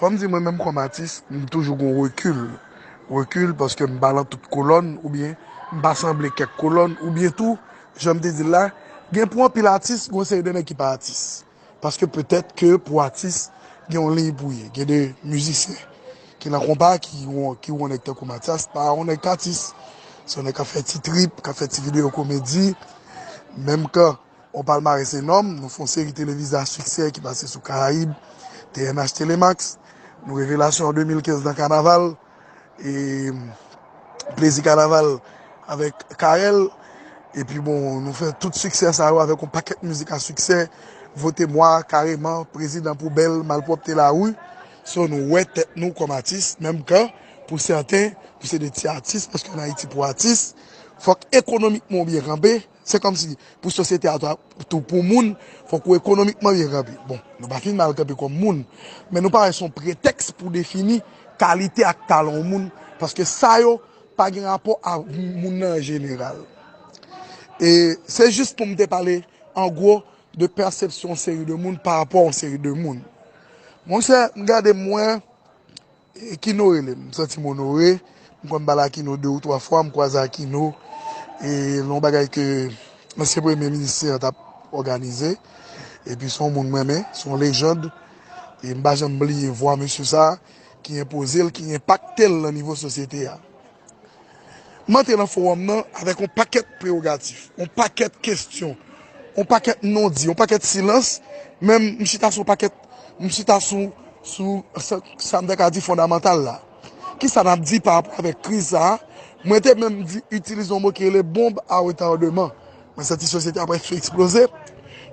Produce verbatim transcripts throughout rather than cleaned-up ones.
Fò m di mwen menm kòm atis, m toujou gon rekil. Rekil paske m pa lan tout kolòn, oubyen m pa sanble kèk kolòn, oubyen tou, jan m te di l la, gen pou anpil atis, gon seri de nèg ki pa atis. Paske petèt ke pou atis, gen yon liy pou ye. Gen de mizisyen ki lan konpa, ki won, ki won nèg tankou Mathias, pa won nèg k atis. Se yon nèg k ap fè ti trip, k ap fè ti videyo komedi. Menm kan yon palmarès enòm, nou fè yon seri televize a siksè ki pase sou Karayib, T N H Telemax, nou revelasyon an de mil kenz nan kanaval, e Plezi Kanaval avèk Karèl, epi bon, nou fè tout siksè sa yo avèk yon pakèt mizik a siksè, Vote Mwa, Kareman, Prezidan Poubèl, Malpwòpte Lari. So, nou wè tèt nou kòm atis, menm kan, pou sèten, nou se de ti atis, paske ann Ayiti pou atis, fòk ekonomikman w byen kanpe, se kòmsi pou sosyete a tou, tou pou moun, fòk ou ekonomikman byen kanpe. Bon, nou pa fin mal kanpe kòm moun, men nou pa wè se yon pretèks pou defini kalite ak talan yon moun, paske sa yo pa gen rapò a moun nan an jeneral. E se jis pou m te pale an gwo de pèsepsyon yon seri de moun pa rapò a yon seri de moun. Monchè, m gade m wè, e Kino rele m, m santi m onore. M kwè m pale a Kino de ou twa fwa, m kwaze a Kino, e nan yon bagay ke ansyen premye minis an t ap òganize. Epi se yon moun m renmen, se yon lejand. E m pa janm bliye vwa mesye sa a ki enpoze l, ki enpakte l nan nivo sosyete a. M antre nan fowòm nan avèk yon pakèt prewogatif, yon pakèt kesyon, yon pakèt non di, yon pakèt silans, men m chita sou yon pakèt, m chita sou, sou sa, sa m ta ka di fondamantal la. Kisa n ap di pa rapò avèk kriz sa a? Mwen te menm di, itilize yon mo ki rele bomb à retardement. Mwen santi sosyete a prèske eksploze.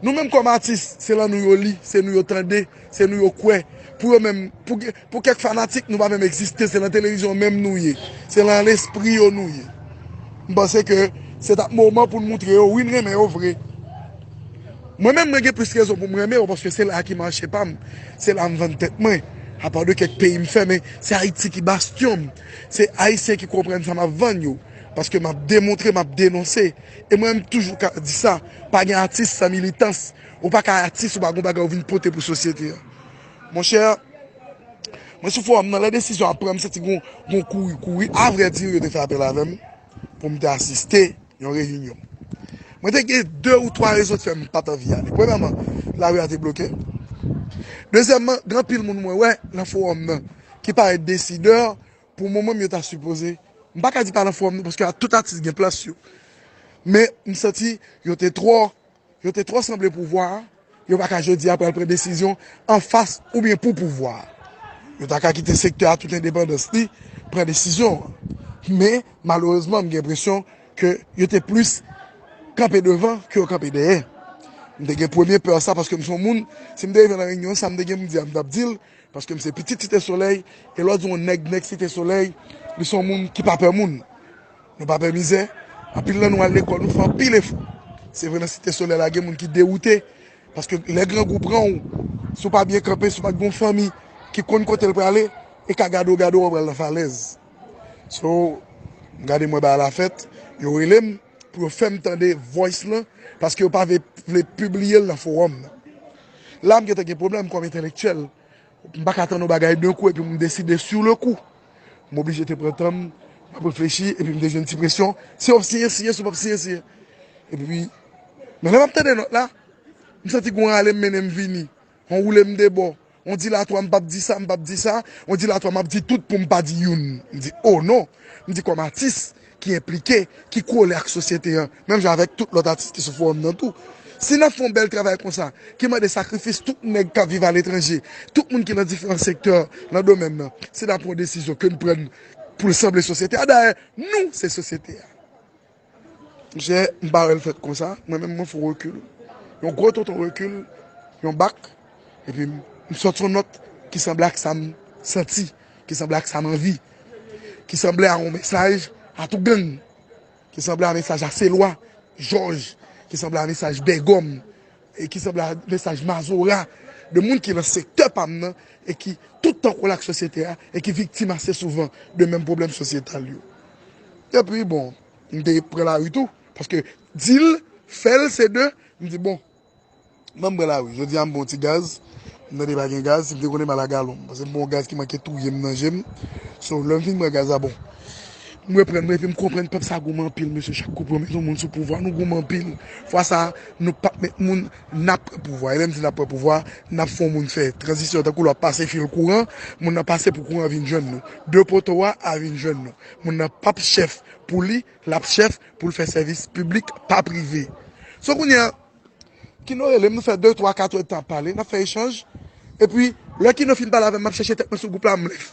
Nou menm kòm atis, se lan nou yo li, se nou yo tande, se nou yo kwè. Pou yo menm, pou, pou kèk fanatik, nou pa menm egziste, se lan televizyon menm nou ye. Se lan lespri yo nou ye. M panse ke se t ap moman pou n moutre yo, wi, n renmen yo vre. Mwen menm, mwen gen plis rezon pou m renmen yo, paske se la ki mache pa m. Se la m vann tèt mwen. Apa de kèk peyi m fè, men se Ayiti ki bastyon m. Se Ayisyen ki konprann sa m ap vann yo. Paske m ap demontre, m ap denonse. E mwen, m toujou ka di sa, pa gen atis san militans. Ou pa ka atis, ou pa gon bagay ou vin pote pou sosyete a. Monchè, mwen sou fowòm nan, lè desizyon ap pran, m santi gon, gon kouri, kouri. Avrèdi, yo te fè apèl avè m pou m te asiste yon reyinyon. Mwen te gen de ou twa rezon k fè m pa t anvi ale. Premyèman, lari a te bloke. Dezyèmman, gen anpil moun mwen wè nan fowòm nan ki parèt desidè, pou moman m yo ta sipoze, m pa ka di pa nan fowòm nan, paske tout atis gen plas yo. Men m santi yo te twò, yo te twò sanble pouvwa a, yo pa ka jodi a pral pran desizyon anfas oubyen pou pouvwa a. Yo ta ka kite sektè a tout endepandans li pran desizyon an. Men, malerezman, m gen enpresyon ke yo te plis kanpe devan ke yo kanpe dèyè. M te gen premye pè sa, paske m se yon moun, si m te rive nan reyinyon sa, m te gen pou m di a, m t ap di l, paske m se pitit Site Solèy, e lè w di yon nèg, nèg Site Solèy, li se yon moun ki pa pè moun. Nou pa pè mizè. Anpil nan nou al lekòl, nou fè anpil efò. Se vre, nan Site Solèy la, gen moun ki dewoute, paske lè grangou pran w, si w pa byen kanpe, si w pa t gen yon fanmi ki konn kote l prale, e ka gade w, gade w, w pral nan falèz. So, m gade mwen bagay la fèt, yo rele m pou yo fè m tande voice lan, paske yo pa vle, vle pibliye l nan fowòm nan. La, m gentan gen pwoblèm kòm entèlektyèl. M pa ka tann yon bagay de kou epi m deside sur le coup. M oblije te pran tan m, m ap reflechi, epi m te jwenn ti presyon. Si w ap siyen, siyen, si w p ap siyen, siyen. Epi, men lè m ap tande nòt la, m santi gon rale m mennen m vini, yon woule m de bò, yon dilatwa, m p ap di sa, m p ap di sa, yon dilatwa, m ap di tout pou m pa di youn. M di, oh non! M di kòm atis ki enplike, ki kole ak sosyete an, menm jan avèk tout lòt atis ki sou fowòm nan tou. Si n ap fè yon bèl travay konsa, ki mande sakrifis tout nèg k ap viv aletranje, tout moun ki nan diferan sektè nan domèn nan, si n ap pran yon desizyon ke n pran pou l sanble sosyete a, dayè, nou se sosyete a. Monchè, m pa wè l fèt konsa, mwen menm mwen fè yon rekil. Yon gwo tonton rekil, yon bak, epi m, m sòti yon nòt ki sanble ak sa m santi, ki sanble ak sa m anvi, ki sanble a yon mesaj a tout gang, ki sanble a mesaj a Selwa, Jòj, ki sanble a mesaj Bègòm, e ki sanble a mesaj Mazora, de moun ki nan sektè pa m nan, e ki tout tan kole ak sosyete a, e ki viktim ase souvan de menm pwoblèm sosyetal yo. Epi, bon, m te pran lari tou, paske di l, fè l, se de, m di, bon, ban m pran lari. Jodi a, m pran yon ti gaz, M tande pa gen gaz, si m te konnen m al a galon. Paske m pran yon gaz ki manke touye m nan je m. So, lè m fin pran gaz la, bon. M reprann mwen, epi m konprann pèp sa goumen anpil, mesye. Chak kou pran yon moun sou pouvwa, nou goumen anpil. Fwa sa, nou p ap met moun, n ap pran pouvwa. E lè m di n ap pran pouvwa, n ap fè yon moun fè tranzisyon tankou lè w ap pase fil kouran, moun nan pase pou kouran vin jwenn nou. De poto a, a vin jwenn nou. Moun nan p ap chèf pou li, l ap chèf pou l fè sèvis piblik pa prive. So kounye a, Kino rele m, nou fè de, twa, kat èdtan ap pale, n ap fè echanj. Epi, lè Kino fin pale avè m, m ap chèche tèt mwen sou gwoup la, m lèf.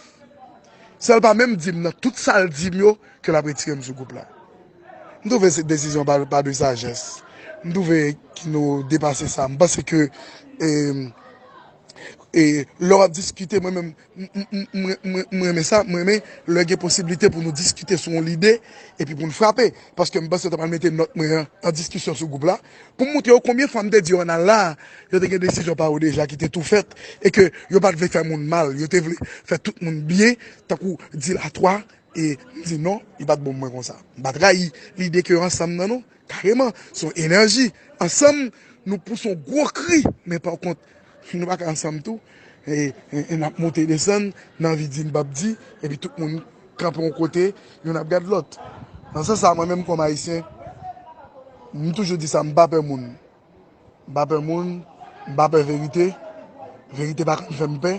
Sèl pa menm di m nan tout sa l di m yo, ke l ap retire m sou gwoup la. M twouve se desizyon pa, pa de sajès. M twouve Kino depase sa. M panse ke, e, e, lè w ap diskite, mwen menm, m, m, m, m, m, m renmen sa, m renmen lè gen posiblite pou nou diskite sou yon lide, epi pou n frape. Paske m panse yo ta pral mete nòt mwen an, an diskisyon sou gwoup la, pou m montre yo konbyen fwa m te di yo ann al la, yo te gen desizyon pa yo deja ki te tou fèt, e ke yo pa t vle fè moun mal, yo te vle fè tout moun byen, tankou dilatwa, e m di non, li pa t bon pou mwen konsa. M pa trayi lide ke yo ansanm nan non, kareman, se yon enèji. Ansanm, nou pouse yon gwo kri, men pa kont, nou pa ka ansanm tou, e, e, e n ap monte desann, n anvi di, n p ap di, epi tout moun kanpe yon kote, youn ap gad lòt. Nan sans sa, mwen menm kòm Ayisyen, m toujou di sa, m pa pè moun. M pa pè moun, m pa pè verite. Verite pa konn fè m pè.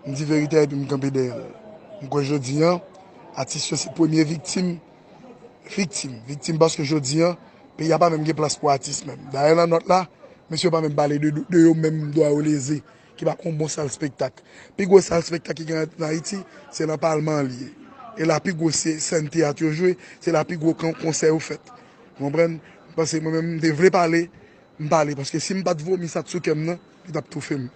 M di verite a epi m kanpe dèyè l. M kwè jodi a, atis yo se premye viktim. Viktim. Viktim paske jodi a, peyi a pa menm gen plas pou atis menm. Dayè nan nòt la, mesye yo pa menm pale de, de yo menm dwa yo leze, ki pa gen yon bon sal spektak. Pi gwo sal spektak ki gen an Ayiti, se nan palman an li ye. E la pi gwo se, sèn teyat yo jwe, se la pi gwo kon-, konsè yo fèt. Ou konprann? M panse mwen menm, m te vle pale, m pale, paske si m pa t vomi sa t sou kè m nan, li t ap toufe m.